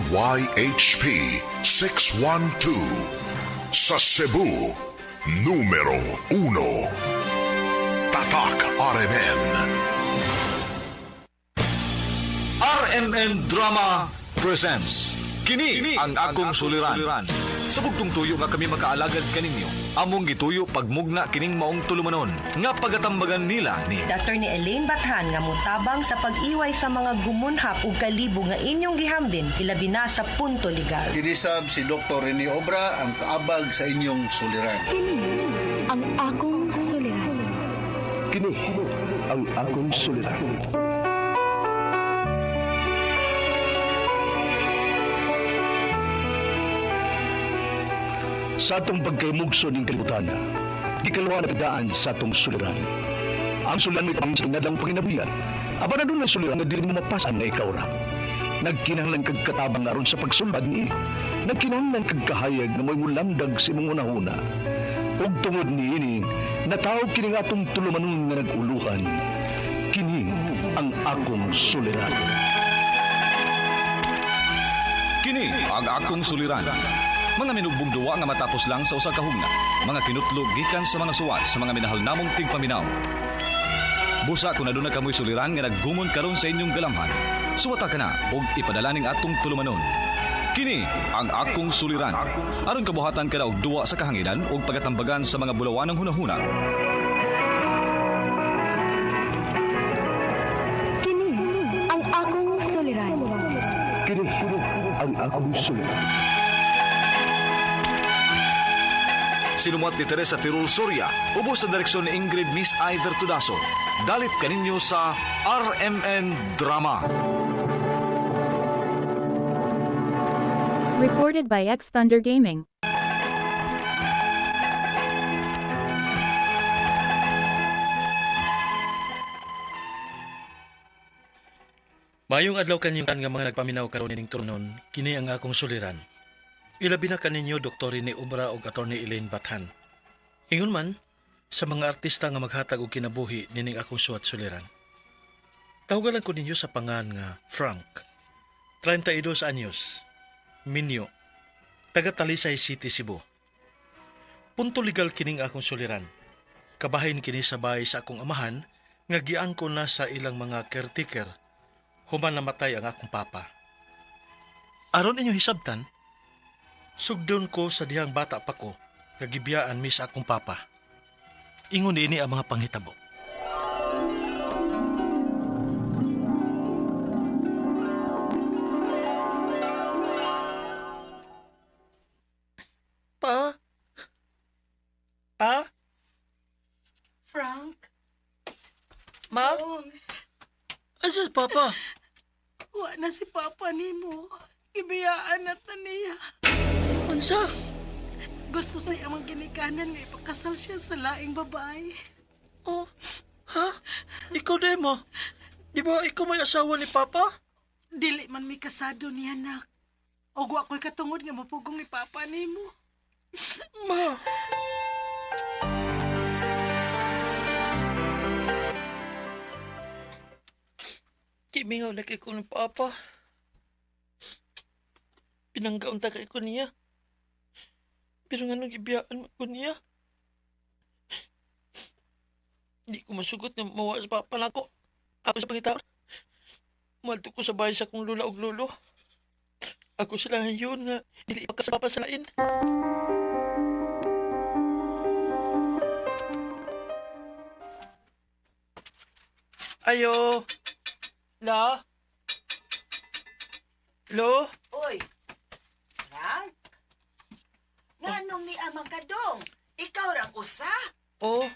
DYHP 612. Sa Cebu, numero 1. Tatak RMN. RMN Drama presents Kini ang akong suliran. Sa bugtong tuyo nga kami makaalagad kaninyo, among gituyo pagmugna kining maong tulumanon nga pagatambagan nila ni Attorney Elaine Bathan nga motabang sa pag-iway sa mga gumunhap ug kalibo nga inyong gihambin ilabi na sa punto legal. Kinisab si Dr. Rene Obra ang kaabag sa inyong suliran. Kini ang akong suliran. Kini ang akong suliran. Sa atong pagkaymugso ning kalibutan, gikaluhan na daan sa atong suliran. Ang suliran may pang sinadlang panginabuhian. Aba na doon suliran nga dili mo mapasan na ikaw ra. Nagkinahanglan kag katabang aron sa pagsulbad ni. Nagkinahanglan kag kahayag nga mo'y mulamdag sa imong hunahuna. Ug tungod niini, natawag kini nga atong tulumanon nga nag-uluhan. Kini ang akong suliran. Kini ang akong suliran. Mga minugbong duwa nga matapos lang sa usa ka hugna. Mga kinutlo gikan sa mga suwat sa mga minahal namong tigpaminaw. Busa kung aduna kamoy suliran nga naggumon karon sa inyong galamhan. Suwata ka na og ipadala ning atong tulumanon. Kini ang akong suliran. Aron kabuhatan ka na og duwa sa kahanginan ug pagatambagan sa mga bulawanang hunahuna. Kini ang akong suliran. Kini ang akong suliran. Sinumuat ni Teresa Tirul Soria, ubos sa direksyon ni Ingrid Miss Iver Tudaso. Dalit kaninyo sa RMN Drama. Recorded by X Thunder Gaming. Mayong adlaw kanyong nga mga nagpaminaw karon nining turnon, kini ang akong suliran. Ilabi na kaninyo Dr. Rene Obra ug Attorney Elaine Bathan. Ingon man sa mga artista nga maghatag og kinabuhi nining akong suwat suliran. Tawgalan ko ninyo sa pangan nga Frank. 32 anyos. Minyo. Taga Talisay City, Cebu. Punto legal kining akong suliran. Kabahin kini sa bahay sa akong amahan nga giangko na sa ilang mga caretaker human namatay ang akong papa. Aron inyo hisabtan, sugdon ko sa dihang bata pa ko, kagibiyaan mi sa akong papa. Ingon niini ang mga panghitabo. Pa? Pa? Frank, Ma? Dong, Asa si Papa? wa na si Papa nimo. Ibiyaan na ta niya. Unsa? Gusto sa iyang ginikanan nga ipakasal siya sa laing babae. Oh, ha? Ikaw din mo? Di ba ikaw may asawa ni Papa? Dili man mi kasado niya, nak. Og wa ko'y katungod nga mapugong ni Papa nimo. Ma! Kimingaw na kay ko ng Papa. Pinanggaon ta kay ko niya. Pero nga nung ibiyaan mo ko niya. Di ko masugot nga mawa sa Papa nako. Ako sa pangitaon. Malto ko sa bahay sa akong lula og lolo. Ako sila ngayon nga dili pa sa Papa sa lain. Ayo. La. Lo. Oy, Frank? Nganong ni amang kadong? Ikaw rang usa? Oh,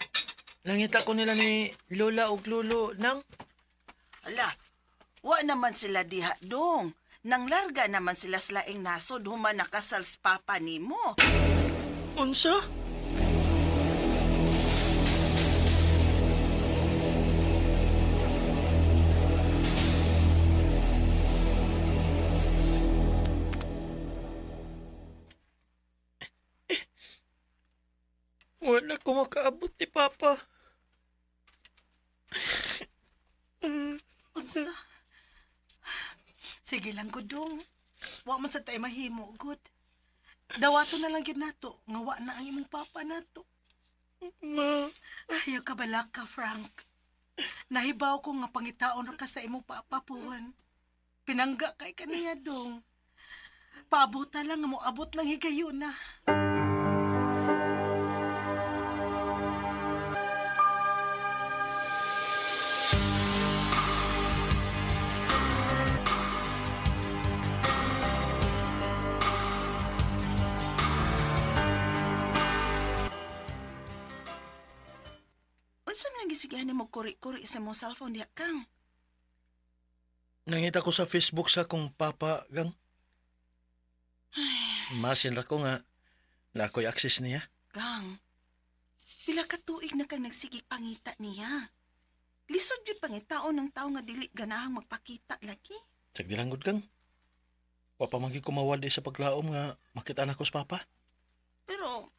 nangita ko nila ni Lola ug Lolo nang Ala, wa naman sila diha dong. Nang larga naman sila sa laing nasod human nakasal sa papa nimo. Unsa? Wala ko makaabot ni Papa. Unsa? Sige lang ko, Dong. Wa man sa tay mahimo, good. Dawato na lang gyud nato nga wa na ang imong papa nato. Ma. Ayaw ka balak ka, Frank. Nahibaw ko nga pangitaon ra ka sa imong papa puhon. Pinangga kay kaniya dong. Paabutan lang nga moabot ng higayuna. Unsa man ang gisigihan nimo kuri-kuri sa imong cellphone diha kang? Nangita ko sa Facebook sa akong papa, gang. Masin ra ko nga na ako'y access niya. Gang. Pila ka tuig na kang nagsigig pangita niya. Lisod gyud pangitaon ng tao nga dili ganahang magpakita lagi. Sag dilanggod kang. Wa pa man gyud kumawad di sa paglaom nga makita na ko sa papa. Pero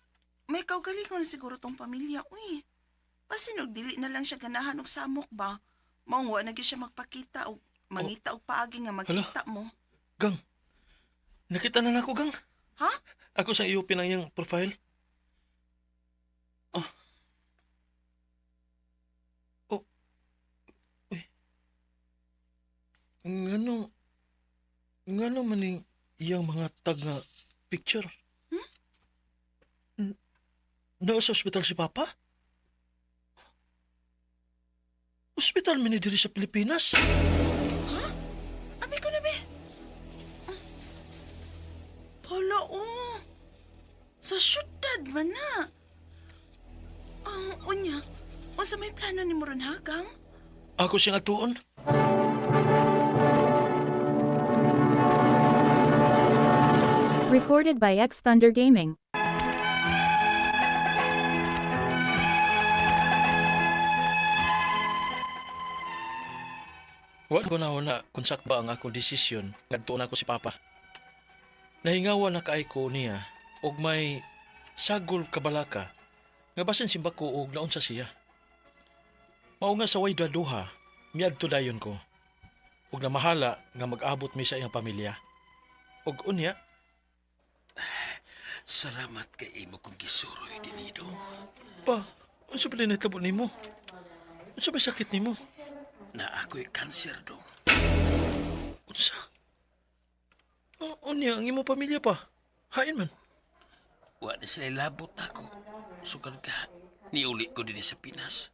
may kaugalingon siguro tong pamilya, uy. Basin og dili na lang siya ganahan og samok ba? Maong wa na gyud siya magpakita og mangita og paagi nga magkita mo. Gang. Nakita na nako, gang. Ha? Ako sa i-open ang iyang profile. Oh. Oh. Uy. Ngano ngano man ning iyang mga tag nga picture? Hmm? Naa sa ospital si Papa? Ospital man ni diri sa Pilipinas? Abi ko na be. Hala, oh. Sa syudad man na. Ang unya, unsa may plano nimo ron ha, Gang? Ako siyang atuon. Recorded by X Thunder Gaming. Wa ko na una kung sakba ang akong desisyon ngadtuon ako si Papa. Nahingawa na kaay ko niya og may sagol kabalaka nga basin simba ko og naunsa siya. Mao nga sa way duha, miadto dayon ko. Ug namahala nga mag-abot mi sa iyang pamilya. Ug unya, Salamat kay imo kong gisuroy dinhi dong. Pa, unsa ba nahitabo nimo? Unsa ba sakit nimo? Na ako'y kanser dong. Unsa? O, unya ang imo pamilya pa. Hain man. Wa na sila labot ako. Sukan ka, niuli ko dinhi sa Pinas.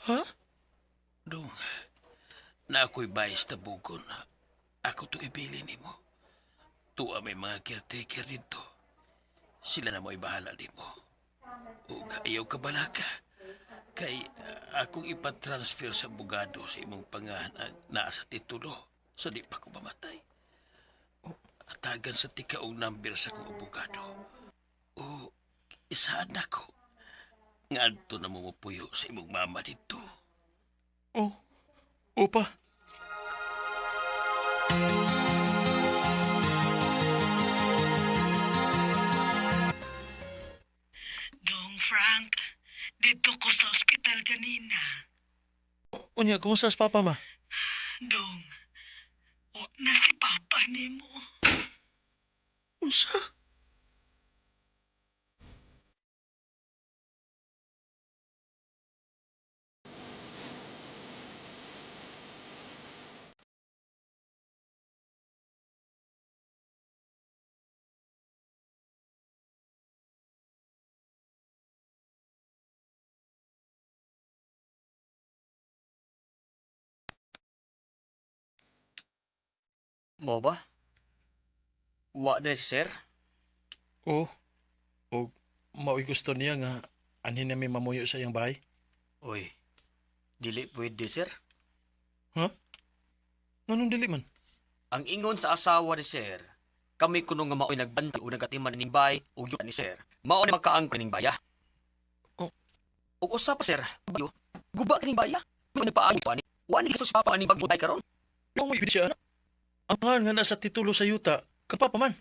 Ha? Dong, na ako'y bayis tabugon. Ako to ibili nimo. Tuwa may mga caretaker dito. Sila na mo'y bahala nimo. Ug ayaw ka balaka. Kay akong ipatransfer sa abogado sa imong pangalan naa sa titulo. Sa di pa ko mamatay. Atagan sa tika og number sa akong abogado. O isaad nako. Ngadto na mo mopuyo sa imong mama dito. Oh, opa. Dong Frank, dito ko sa ospital kanina. Unya, kumusta sa papa ma? Dong, wa na si papa nimo. Unsa? Mo ba? Wa na si sir? Oh, o mao'y gusto niya nga anhin na may mamuyo sa iyang bahay. Uy, dili pwede sir. Ha? Nganong dili man? Ang ingon sa asawa ni sir, kami kuno nga mao'y nagbantay o nagatiman ning bay ug yuta ni sir. Mao ni makaangkon ning baya. Oh. Ug usa pa sir, bayo, guba kining baya. Mo nagpaayo ani. Wa ni si papa aning bagbutay karon. Yung may siya, anak. Ang nga nga nasa titulo sa yuta, kapapa man.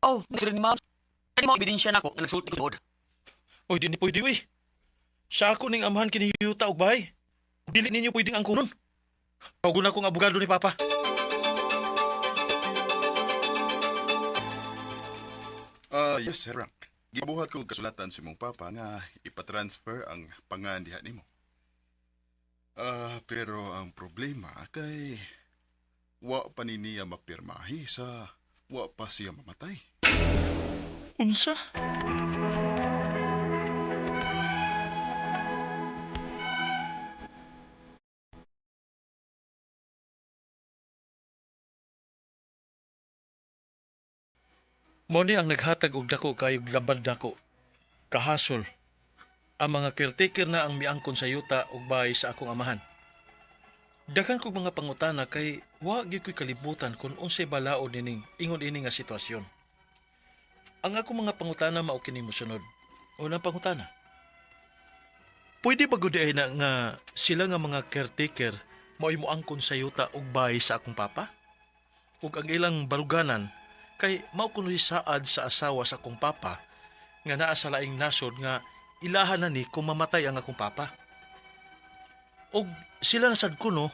Oh, sir ni ma'am. Kani mo ebidensya nako nga nagsulti ko tinuod. Oy, di ni pwede, uy. Sa ako ning amahan kini yuta og bahay. Dili ninyo pwedeng angkunon. Tawgon akong abogado ni Papa. Yes, Sir Frank. Gibuhat ko kasulatan sa imong papa nga ipatransfer ang pangan diha nimo. Pero ang problema kay wa pa ni niya mapirmahi sa wa pa siya mamatay. Unsa? Mao ni ang naghatag og dako kayog labad nako. Kahasol. Ang mga caretaker na ang miangkon sa yuta ug bahay sa akong amahan. Daghan kog mga pangutana kay wa gyud ko'y kalibutan kung unsay balaod nining ingon ini nga sitwasyon. Ang akong mga pangutana mao kini mosunod. Unang pangutana. Pwede ba gud ay na nga sila nga mga caretaker mao'y moangkon sa yuta ug bahay sa akong papa? Ug ang ilang baruganan kay mao kuno'y saad sa asawa sa akong papa nga naa sa laing nasod nga ilahan na ni kung mamatay ang akong papa. Og sila na sad kuno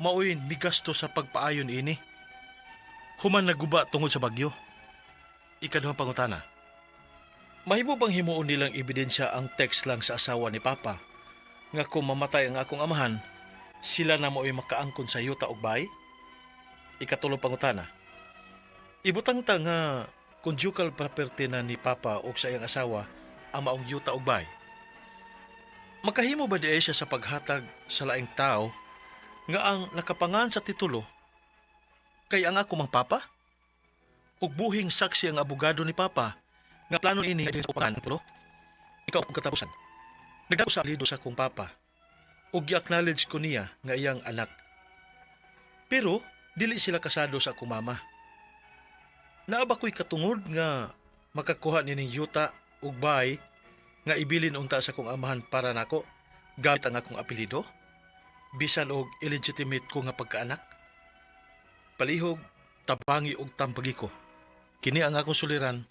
mao'y migasto sa pagpaayon ini. Human naguba tungod sa bagyo. Ikaduhang pangutana. Mahimo bang himuon nilang ebidensya ang text lang sa asawa ni Papa nga kung mamatay ang akong amahan, sila na mo'y makaangkon sa yuta og bahay? Ikatulong pangutana. Ibutang ta nga conjugal property na ni Papa og sa iyang asawa ang maong yuta og bahay. Makahimo ba di siya sa paghatag sa laing tao nga ang nakapangan sa titulo kay ang ako mang Papa? Ug buhing saksi ang abogado ni Papa nga plano ini sa pangan titulo? Ikaw ang katapusan. Nagdako sa alido sa akong Papa ug gi-acknowledge ko niya nga iyang anak. Pero dili sila kasado sa akong mama. Naa ba ko'y katungod nga makakuha nining yuta ug bahay nga ibilin unta sa akong amahan para nako gamit ang akong apelyido? Bisan og illegitimate ko nga pagkaanak? Palihog, tabangi og tambagi ko. Kini ang akong suliran,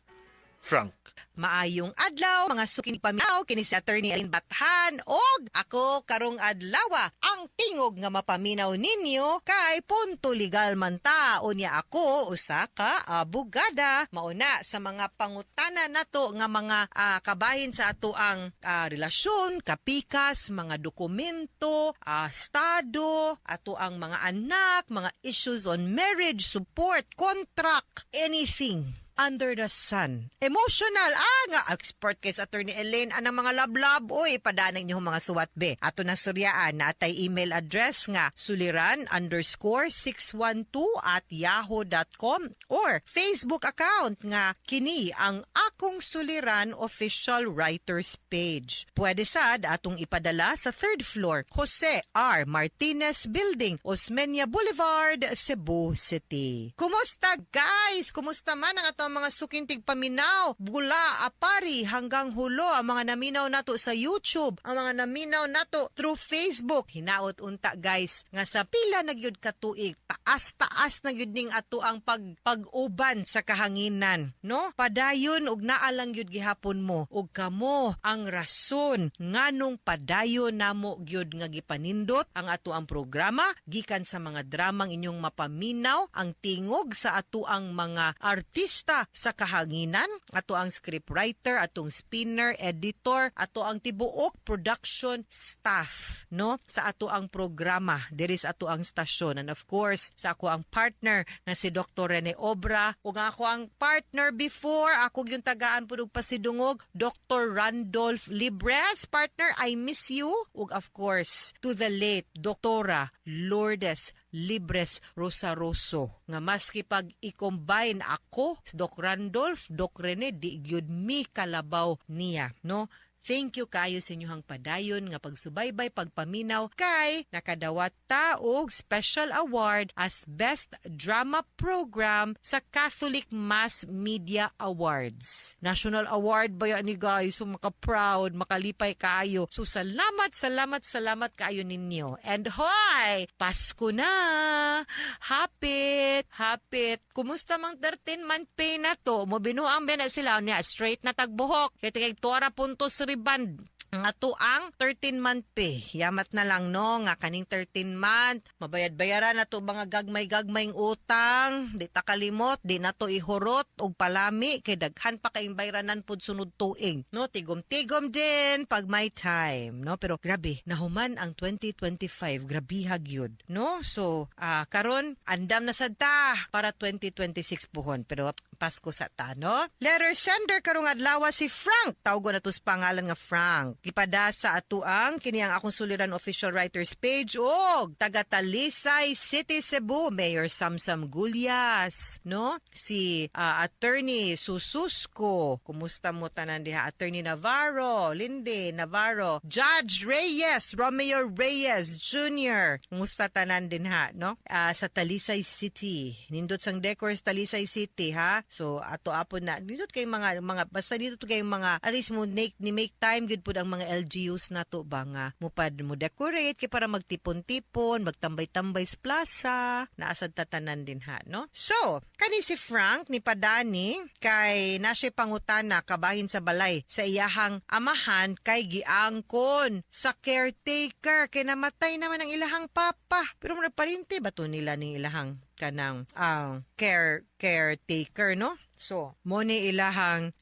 Frank. Maayong adlaw mga suking paminaw kini si Attorney Elaine Bathan og ako karong adlaw ang tingog nga mapaminaw ninyo kay punto legal man ta, unya ako usa ka abogada. Mauna sa mga pangutana nato nga mga kabahin sa ato ang relasyon, kapikas, mga dokumento, estado, ato ang mga anak, mga issues on marriage, support, contract, anything under the sun. Emotional, nga expert kay sa Attorney Elaine anang mga lablab, oy, padaan inyong mga suwat be. Ato na suryaan na atay email address nga suliran_612@yahoo.com or Facebook account nga kini ang Akong Suliran Official Writers Page. Pwede sad atong ipadala sa third floor, Jose R. Martinez Building, Osmeña Boulevard, Cebu City. Kumusta guys? Kumusta man ang ato ang mga suking tigpaminaw? Bula, Aparri hanggang Jolo, ang mga naminaw nato sa YouTube, ang mga naminaw nato through Facebook. Hinaot unta guys nga sa pila na gyud katuig, taas-taas na gyud ning ato ang pag-uban sa kahanginan, no? Padayon og naa lang gyud gihapon mo og kamo ang rason nganong padayon namo gyud nga gipanindot ang ato ang programa gikan sa mga dramang inyong mapaminaw, ang tingog sa ato ang mga artista sa kahanginan, ato ang scriptwriter, atong spinner, editor, ato ang tibuok production staff, no? Sa ato ang programa diri sa ato ang stasyon, and of course sa ako ang partner nga si Dr. Rene Obra ug ang ako ang partner before ako yung tagaan pud og pasidungog, Dr. Randolph Libres. Partner, I miss you. Ug of course to the late Doktora Lourdes Libres Rosaroso nga maski pag i-combine ako si Doc Randolph, Doc Rene, di gyud mi kalabaw niya, no? Thank you kayo sa inyong padayon nga pagsubaybay, pagpaminaw kay nakadawat ta og special award as Best Drama Program sa Catholic Mass Media Awards. National award ba yan ni guys? So maka-proud, makalipay kayo. So salamat, salamat, salamat kayo ninyo. And hoy, Pasko na! Hapit, hapit. Kumusta mang 13 month pay na to? Mo binuang ba na sila niya straight na tagbuhok. Kaya kay Tora puntos riband. Ang ato ang 13-month pay. Yamat na lang, no, nga kaning 13 month, mabayad-bayaran na to mga gagmay-gagmayng utang, di ta kalimot, di na to ihurot og palami kay daghan pa kayong bayranan pud sunod tuig, no? Tigom-tigom din pag may time, no? Pero grabe, nahuman ang 2025, grabiha gyud, no? So, karon andam na sad ta para 2026 puhon, pero Pasko sa ta, no? Letter sender karong adlaw si Frank. Tawgon na to sa pangalan nga Frank. Gipada sa atuang kini ang Akong Suliran Official Writers page og taga Talisay City, Cebu, Mayor Samsam Gulyas, no? Si Attorney Sususco, kumusta mo tanan diha? Attorney Navarro, Linde Navarro, Judge Reyes, Romeo Reyes Jr. Kumusta tanan din ha, no? Sa Talisay City. Nindot sang decors Talisay City, ha? So ato apon na nindot kay mga basta nindot kay mga at least mo make ni make time gud pud ang mga LGUs nato ba nga mupad mo decorate kay para magtipon-tipon, magtambay-tambay sa plaza, naasad tatanan din ha, no? So, kani si Frank ni padani kay na siya pangutana kabahin sa balay sa iyahang amahan kay giangkon sa caretaker kay namatay naman ang ilahang papa. Pero mo nagparinti ba to nila ning ilahang kanang ang caretaker, no? So, mo ni ilahang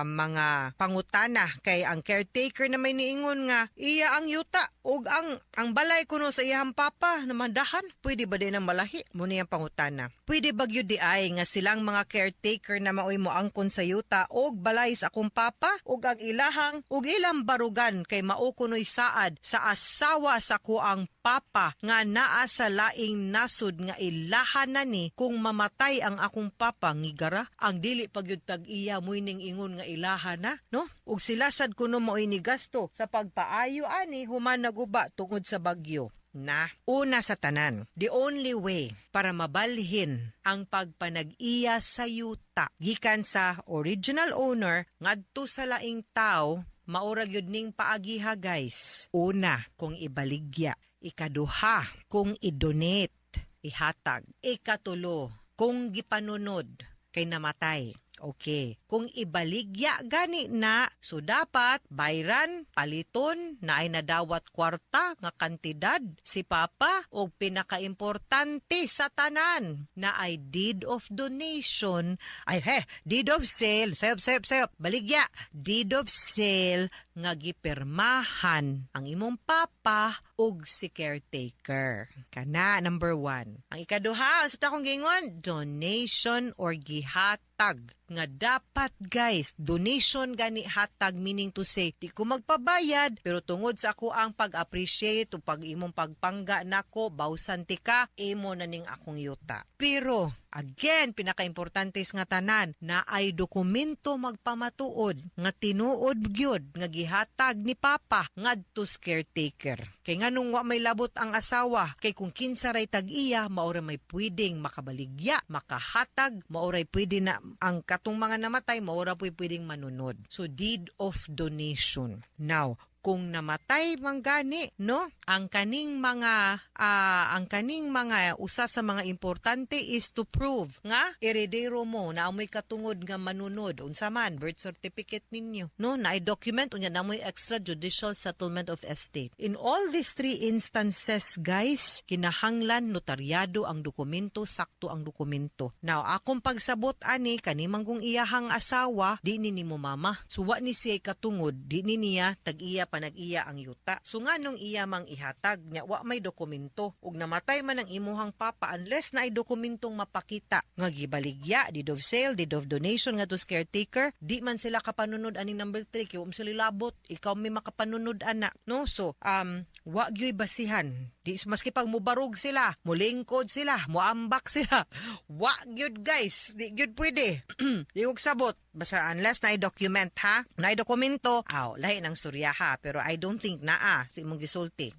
mga pangutana kay ang caretaker na may niingon nga iya ang yuta ug ang balay kuno sa iyahang papa namandahan. Pwede ba din ang malahi? Mo ni ang pangutana. Pwede ba gyud di ay nga silang mga caretaker na maoy mo angkon sa yuta og balay sa akong papa ug ang ilahang ug ilang barugan kay mao kunoy saad sa asawa sa kuang papa nga naa sa laing nasud nga ilahan na ni kung mamatay ang akong papa ngigara ang dili pagyud tag-iya mo'y ning ingon nga ilaha na, no? Ug sila sad kuno maoy ni gasto sa pagpaayo ani human naguba tungod sa bagyo. Na, una sa tanan, the only way para mabalhin ang pagpanag-iya sa yuta gikan sa original owner ngadto sa laing tao, maura gyud ning paagiha, guys. Una, kung ibaligya. Ikaduha, kung i-donate, ihatag. Ikatulo, kung gipanunod kay namatay. Okay. Kung ibaligya gani na, so dapat bayran, paliton, na ay nadawat kwarta nga kantidad si Papa o pinakaimportante sa tanan na ay deed of donation, ay he, deed of sale, sayop, sayop, sayop, baligya, deed of sale nga gipirmahan ang imong papa ug si caretaker. Kana, number one. Ang ikaduha, sa akong gingon, donation or gihatag nga dapat, guys, donation gani, hatag, meaning to say di ko magpabayad pero tungod sa ako ang pag-appreciate o pag imong pagpangga nako, bawsan ti ka, imo na ning akong yuta. Pero again, pinakaimportante nga tanan na ay dokumento magpamatuod nga tinuod gyud nga gihatag ni papa ngadto sa caretaker. Kay nganong wa may labot ang asawa? Kay kung kinsa ray tag-iya, maura may pwedeng makabaligya, makahatag, maoray pwede na ang katong mga namatay, maura po'y pwedeng manunod. So deed of donation. Now, kung namatay man gani, no, ang kaning mga usa sa mga importante is to prove nga eredero mo na amoy katungod nga manunod, unsa man, birth certificate ninyo, no, na document unya na moy extrajudicial settlement of estate. In all these three instances, guys, kinahanglan notaryado ang dokumento, sakto ang dokumento. Now, akong pagsabot ani, kani manggong iyahang asawa di ni nimo mama, so wa ni siya katungod, di ni niya tag-iya panag-iya ang yuta. So nganong iya mang ihatag nya wa may dokumento ug namatay man ang imuhang papa, unless na ay dokumentong mapakita nga gibaligya, deed of sale, deed of donation nga to caretaker, di man sila kapanunod aning number 3 kay wa man sila labot, ikaw may makapanunod ana, no? So wa gyoy basihan. Di maski pag mubarog sila, mulingkod sila, muambak sila, wa gyud, guys, di gyud pwede. Di og sabot basta unless na document ha, na dokumento, aw lahi ng storya ha, pero I don't think naa sa imong gisulti.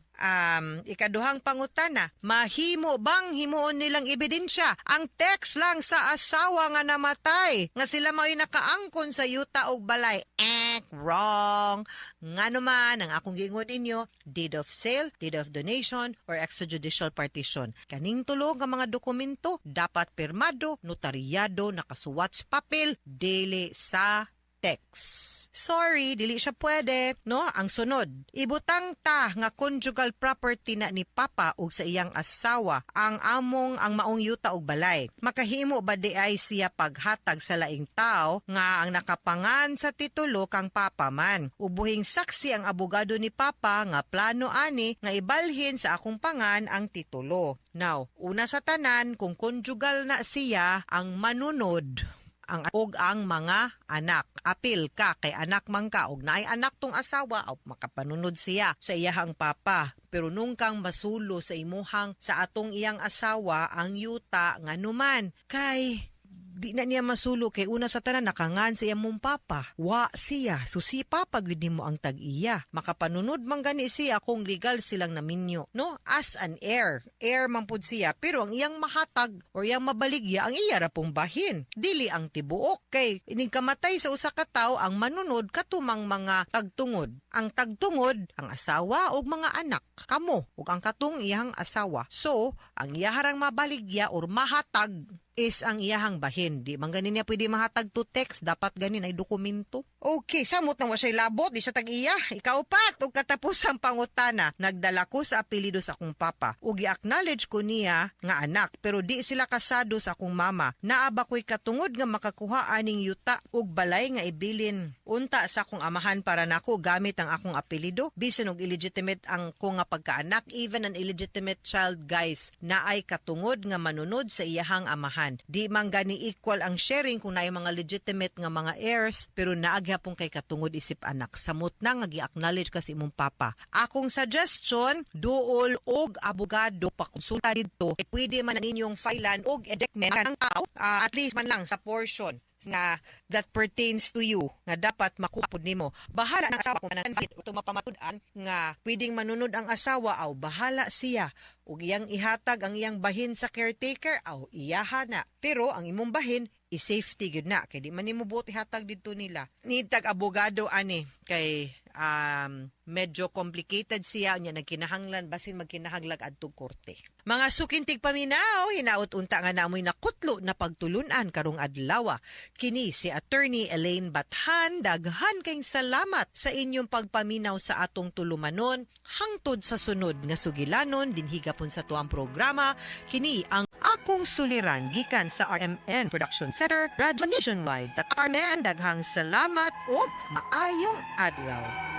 Ikaduhang pangutana, mahimo bang himuon nilang ebidensya ang text lang sa asawa nga namatay nga sila mao'y nakaangkon sa yuta og balay? Eh, wrong. Ngano man ang akong giingon ninyo, deed of sale, deed of donation, or extrajudicial partition. Kaning tulo nga mga dokumento dapat pirmado, notaryado, nakasuwat sa papel, dili sa text. Sorry, dili siya pwede, no? Ang sunod, ibutang ta nga conjugal property na ni papa ug sa iyang asawa ang among ang maong yuta ug balay. Makahimo ba di ay siya paghatag sa laing tao nga ang nakapangan sa titulo kang papa man? Ubuhing saksi ang abogado ni papa nga plano ani nga ibalhin sa akong pangan ang titulo. Now, una sa tanan, kung conjugal na siya, ang manunod ang og ang mga anak. Apil ka kay anak man ka og naay anak tong asawa o makapanunod siya sa iyahang papa. Pero nung kang masulo sa imuhang sa atong iyang asawa ang yuta nganuman kay di na niya masulo kay una sa tanan nakangan sa iyang papa. Wa siya. So si papa gyud nimo ang tag-iya. Makapanunod man gani siya kung legal silang naminyo, no? As an heir. Heir man pud siya pero ang iyang mahatag or iyang mabaligya ang iya ra pong bahin. Dili ang tibuok kay ining kamatay sa usa ka tawo ang manunod katumang mga tagtungod. Ang tagtungod ang asawa ug mga anak kamo ug ang katong iyang asawa. So ang iyaharang mabaligya or mahatag is ang iyahang bahin. Di man ganin niya pwede mahatag to text, dapat ganin ay dokumento. Okay, samot na wa siya labot, di siya tag-iya. Ikaupat, ug katapusang pangutana, nagdala ko sa apelyido sa akong papa. Ug i-acknowledge ko niya nga anak, pero di sila kasado sa akong mama. Naa ba ko'y katungod nga makakuha aning yuta ug balay nga ibilin unta sa akong amahan para nako gamit ang akong apelyido? Bisan og illegitimate ang ko nga pagkaanak, even an illegitimate child, guys, naay katungod nga manunod sa iyahang amahan. Di man gani equal ang sharing kung naay mga legitimate nga mga heirs, pero naa gyapon kay katungod isip anak. Samot na nga gi-acknowledge kasi imong papa. Akong suggestion, duol og abogado pakonsulta didto. Eh, pwede man ninyong filean og ejectment ang tao, at least man lang sa portion nga that pertains to you nga dapat makuha pud nimo. Bahala ang asawa kung anang ito mapamatud-an nga pwedeng manunod ang asawa, aw bahala siya ug iyang ihatag ang iyang bahin sa caretaker, aw iyaha na. Pero ang imong bahin i-safety gyud na kay di man nimo buot ihatag didto nila. Need tag abogado ani kay medyo complicated siya nya nagkinahanglan basin magkinahanglag adtong korte. Mga suking tigpaminaw, hinaot unta nga naamoy nakutlo na pagtulunan karong adlaw. Kini si Attorney Elaine Bathan, daghan kayong salamat sa inyong pagpaminaw sa atong tulumanon hangtod sa sunod nga sugilanon dinhi gapon sa tuang programa. Kini ang Akong Suliran gikan sa RMN Production Center, Radyo Nationwide. RMN, daghang salamat ug maayong adlaw.